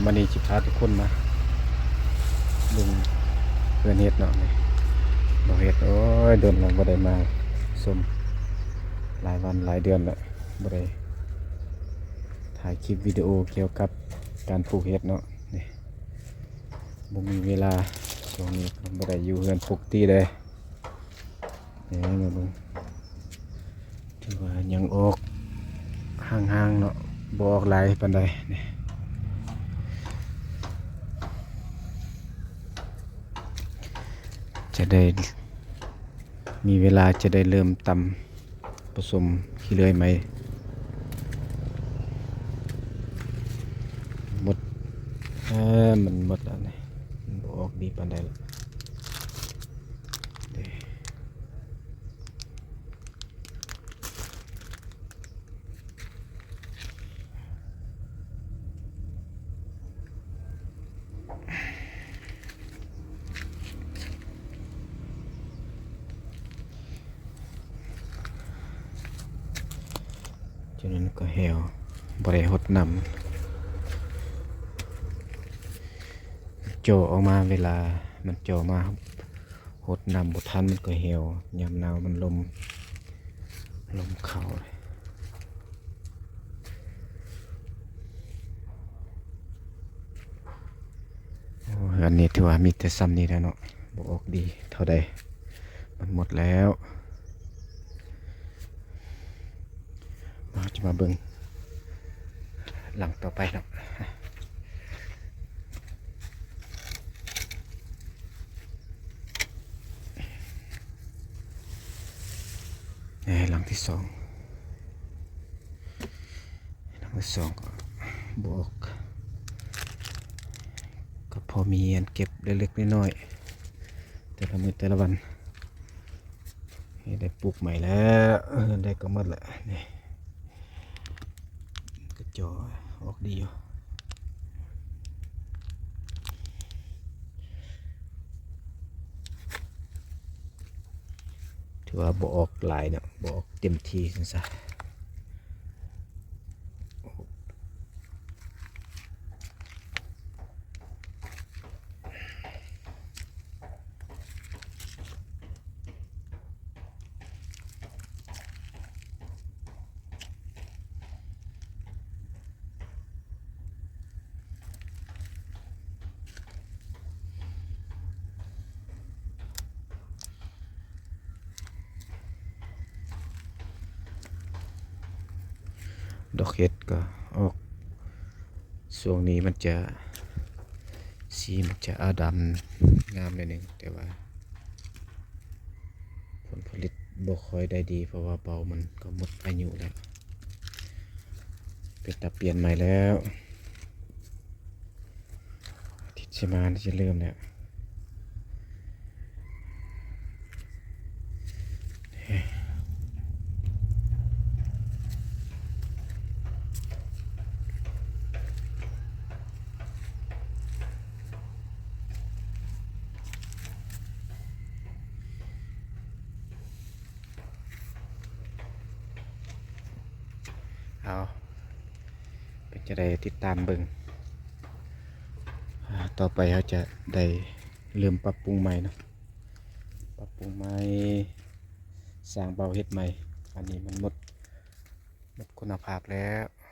ມື້ນີ້ຊິພາທຸກຄົນມາເບິ່ງເຮືອນເຫັດເນາະ ນີ້ ບໍ່ເຫັດ ໂອ້ຍ ດົນແລ້ວບໍ່ໄດ້ມາຊົມ ຫຼາຍວັນຫຼາຍເດືອນແລ້ວ ບໍ່ໄດ້ຖ່າຍຄລິບວິດີໂອກ່ຽວກັບການປູກເຫັດເນາະ ນີ້ ບໍ່ມີເວລາ ຊ່ວງນີ້ບໍ່ໄດ້ຢູ່ເຮືອນປົກກະຕິເດ້. ນີ້ມາເບິ່ງ ຖືວ່າຍັງອອກຫ່າງໆເນາະ ບໍ່ອອກຫຼາຍປານໃດນີ້ ຈະໄດ້ມີເວລາ ຈະໄດ້ເລີ່ມຕຳ ປະສົມຂີ້ເລື່ອຍໃໝ່ ໝົດ ເອີ ມັນໝົດແລ້ວນີ້ ມັນບໍ່ອອກດີປານໃດລະ ຈາກນັ້ນກໍແຫ້ວ ບໍ່ໄດ້ຫົດນ້ຳ ຈໍ່ອອກມາ ເວລາມັນຈໍ່ມາ ຫົດນ້ຳບໍ່ທັນ ມັນກໍແຫ້ວ ຍາມໜາວມັນລົມ ລົມເຂົ້າ. ໂອ້ ເຮືອນນີ້ຖືວ່າມີແຕ່ຊ່ຳນີ້ແຫຼະເນາະ ບໍ່ອອກດີເທົ່າໃດ ມັນໝົດແລ້ວ ເຮົາຈະມາເບິ່ງຫຼັງຕໍ່ໄປເນາະ ນີ້ຫຼັງທີສອງ ຫຼັງທີສອງກໍບໍ່ອອກ ກໍພໍມີອັນເກັບເລັກໆນ້ອຍໆ ແຕ່ລະມື້ແຕ່ລະວັນ ນີ້ໄດ້ປູກໃໝ່ແລ້ວ ເຮືອນໃດກໍໝົດແລ້ວ ນີ້ ກະຈໍ່ອອກດີຢູ່ ຖືວ່າບໍ່ອອກຫຼາຍເນາະ ບໍ່ອອກເຕັມທີ່ຊັ້ນຊະ. ດອກເຫັດກໍອອກ ຊ່ວງນີ້ມັນຈະ ສີມັນຈະອາດຳງາມໜ້ອຍໜຶ່ງ ແຕ່ວ່າ ຜົນຜະລິດບໍ່ຄ່ອຍໄດ້ດີ ເພາະວ່າເບົາມັນກໍໝົດອາຍຸແລ້ວ ເປັນຕາປ່ຽນໃໝ່ແລ້ວ ອາທິດຊິມານີ້ຈະເລີ່ມແລ້ວ. ເອົາ ເປັນຈັ່ງໃດຕິດຕາມເບິ່ງ ອາ ຕໍ່ໄປເຮົາຈະໄດ້ເລີ່ມປັບປຸງໃໝ່ເນາະ ປັບປຸງໃໝ່ ສ້າງເບົາເຮັດໃໝ່ ອັນນີ້ມັນໝົດ ໝົດຄຸນນະພາບແລ້ວ.